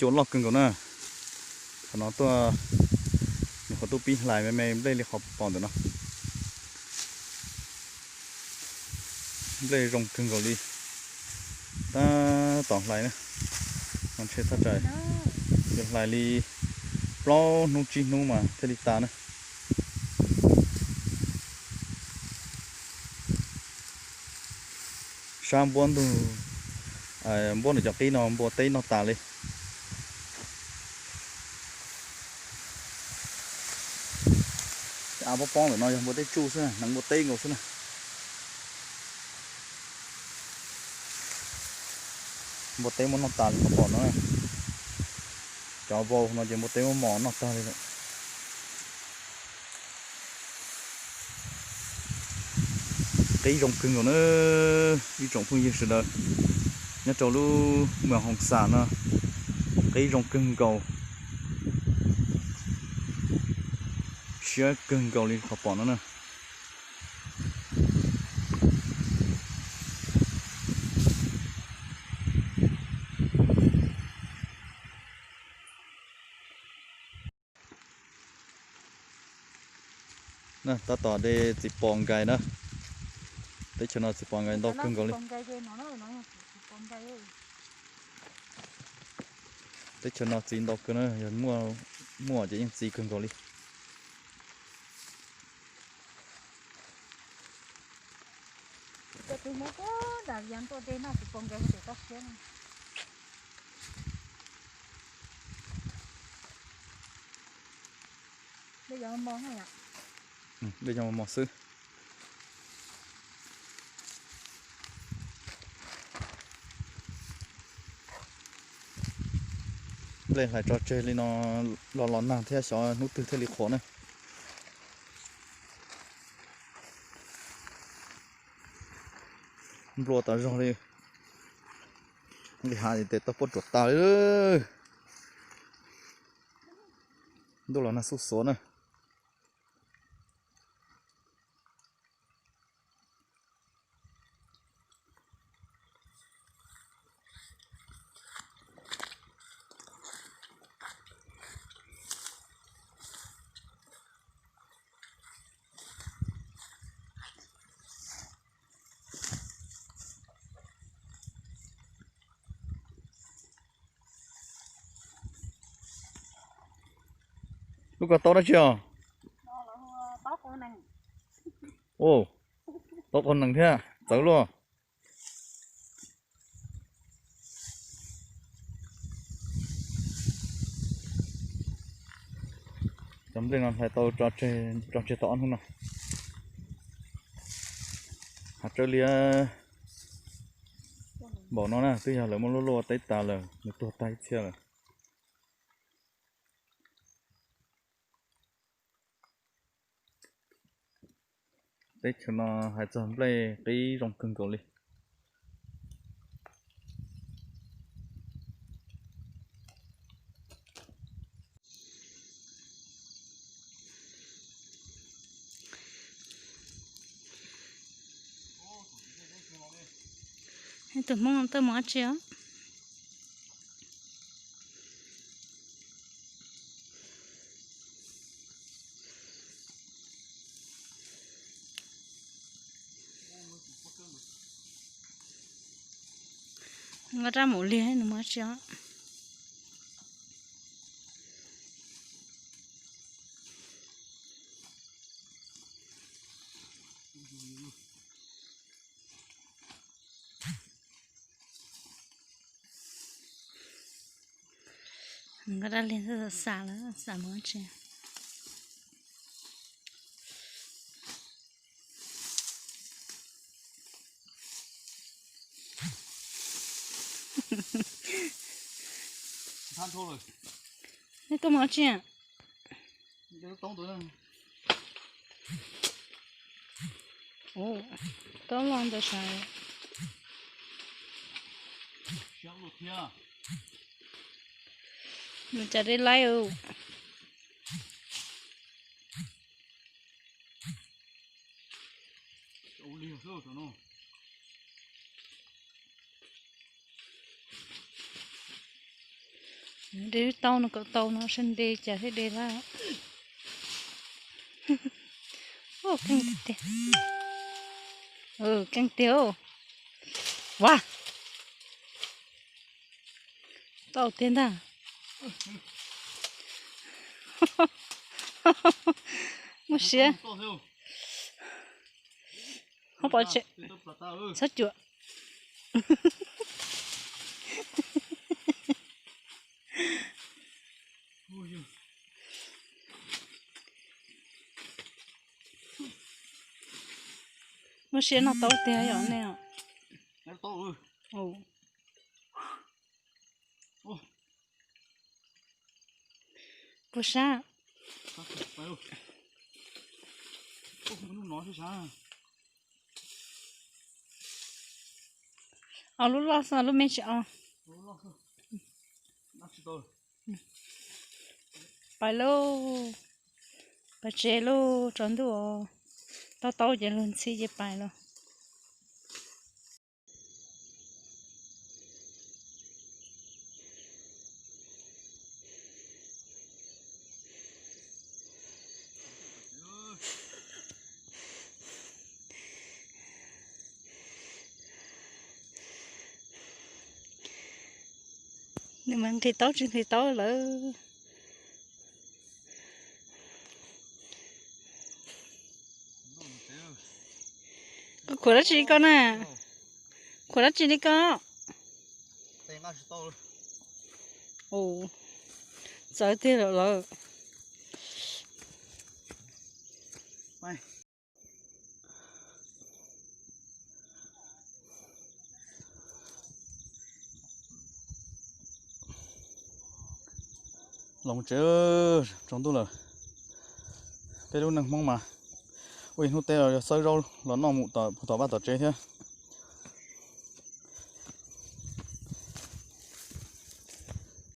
cua loj kawg nkaus na. Qhov no tuaj, nws qhov tuaj pib hlais me me nplej li qhov pom ntawm no. Nplej zoo kawg nkaus li. Tab tom hlais na, no ntshe thaj tsam yuav hlais li plaub hnub tsib hnub mas thiaj li tas na. Sab npuab ntug, npuab nws cov qib no npua teb noj tas li. Av pob pob ntawm no yog npua teb tsuj xwb, hneev npua teb nkaus xwb na. Npua teb muab noj tas li qhov pom no. Cov vau no ces npua teb muab mos noj tag li lawm. Qib zoo kawg nkaus na, ib tsoom phooj ywg sawv daws nyob rau lub moos Hoos Xas no, qib zoo kawg nkaus, siab kawg nkaus li qhov pom no na. Tab tom de txiv pos nkais na. Teb chaws no txiv pos nkais ntau kawg nkaus li. Teb chaws no txiv ntau kawg na, yog muaj ces yeej txiv kawg nkaus li. Dej yog mos xwb. Nplej hlais tso tseg li no los los nag thiab, xyov hnub twg thiaj li qhuav na. Nplua tas zog li. Nqis hav ces tes tau puab ruam tas li. Ntuj los nag xuj xuav na. Lub ko tau dab tsi os? Tau qau nees thiab, txawv luaj. Cov nplej no hlais tau tso tseg tau ob hnub no. Hav tsawb liab npaum no na, twb yog lawv muab luaj luaj teb tas lawm, nws tuag tag ib txhia lawm. Teb chaws no hais txog nplej qib zoo kawg nkaus li. Tus Hmoob tuaj mus dab tsi os? Nqa rab mus liag nws mus dab tsi os? Nqa rab liag xav lawm, xav mus dab tsi? Nej tuaj mus dab tsi? Ub, tau los ntawd sav. Nws cas deb laib ub. De tau no kom tau no sab nte cas thiaj de lawm. Keej tiag, keej tiag. Ua, tau tiag ntag. Muaj siab. Ho pom tsev, txhob cuam. Muaj siab noj taub tiag yom nej os. Puas sab? Os, lub loj xwb, lub me tsis os. Pais lauj, pais tsev lauj, tsaus ntuj os. Tau taub ces luag ntxhi ces pais lauj. Nws mas nqhis taub tsis nqhis taub lawm. Koj khuam dab tsi li koj na? Khuam dab tsi li koj? Txawv tiag lawm lawm. Los tsev, tsaus ntuj lawm. Peb lub neej Hmoob mas ua ib hnub teb los yog xawb zaub los noj mus tom puag tom vaj tom tsev thiab.